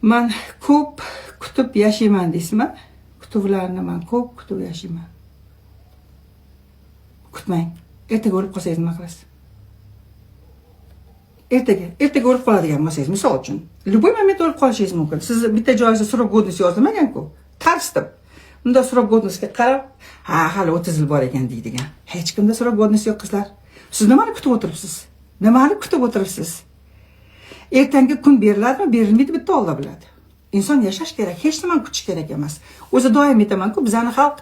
Man ko'p kutib yashayman deysizmi? Kutuvlarni man ko'p kutib yashayman. Kutmang. Ertaga o'lib qolsangiz nima qilasiz? Ertaga o'lib qoladigan bo'lsangiz, misol uchun, любой момент o'lib qolishingiz mumkin. Sizni bitta joyingizda срок годности yozilmagan-ku. Tars deb. Unda срок годность ga qarab, ha, hali 30 yil bor ekan deydigan. Hech kimda срок годности yo'q, qizlar. Siz nimani kutib o'tiribsiz? Nimani kutib o'tiribsiz? Ertangi kun beriladimi, berilmaydi, bitta Olloh biladi. Inson yashash kerak, hech nimani kutish kerak emas. O'zi doim aytaman-ku, bizani xalq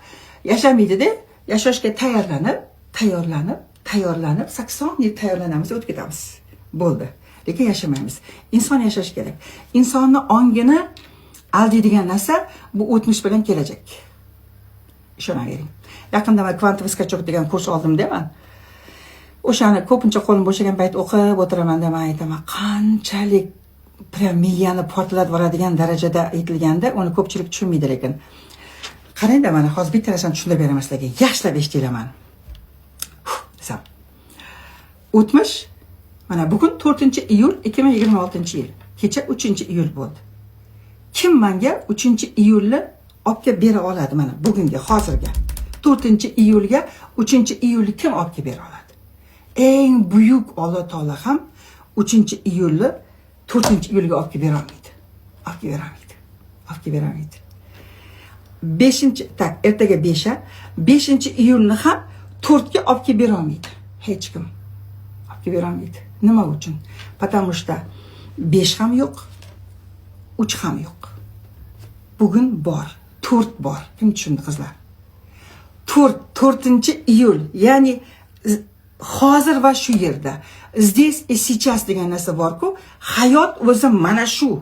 yashamaydi-da, yashashga tayyorlanib, tayyorlanib, tayyorlanib, 80 yil tayyorlanamiz, o'tib ketamiz. Bo'ldi. Lekin yashamaymiz. Inson yashash kerak. Insonni ongini aldaydigan narsa bu o'tmish bilan kelajak. Ishonavering. Yaqinda man "Квантовый скачок" degan kurs oldim deyman. O'shani ko'pincha qo'lim bo'shagan payt o'qib o'tiraman man aytaman, qanchalik prям miyani portlatib yuboradigan darajada aytilganda, uni ko'pchilik tushunmaydi lekin. Qarangda, mana hozir bitta narsani tushuntirib beraman sizlarga. Yaxshilab eshitinglar mani. Desam. O'tmish mana bugun 4 iyul 2026 yil. Kecha 3 iyul bo'ldi. Kim menga 3 iyulni olib kelib bera oladi mana bugunga, hozirga? 4 iyulga 3 iyulni kim olib kelib bera oladi? Eng buyuk Alloh taolo ham 3 iyulni 4 iyulga olib kelib bera olmaydi. Olib kelib bera olmaydi. Olib kelib bera olmaydi. 5, так, ertaga 5, 5 iyulni ham 4 ga olib kelib bera olmaydi. Hech kim olib kelib bera olmaydi. Nima uchun? Потому что 5 ham yo'q, 3 ham yo'q. Bugun bor, 4 bor. Kim tushundi, qizlar? 4, 4 iyul, ya'ni hozir va shu yerda. Здесь и сейчас degan narsa bor-ku, hayot o'zi mana shu.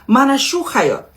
Mana shu hayot.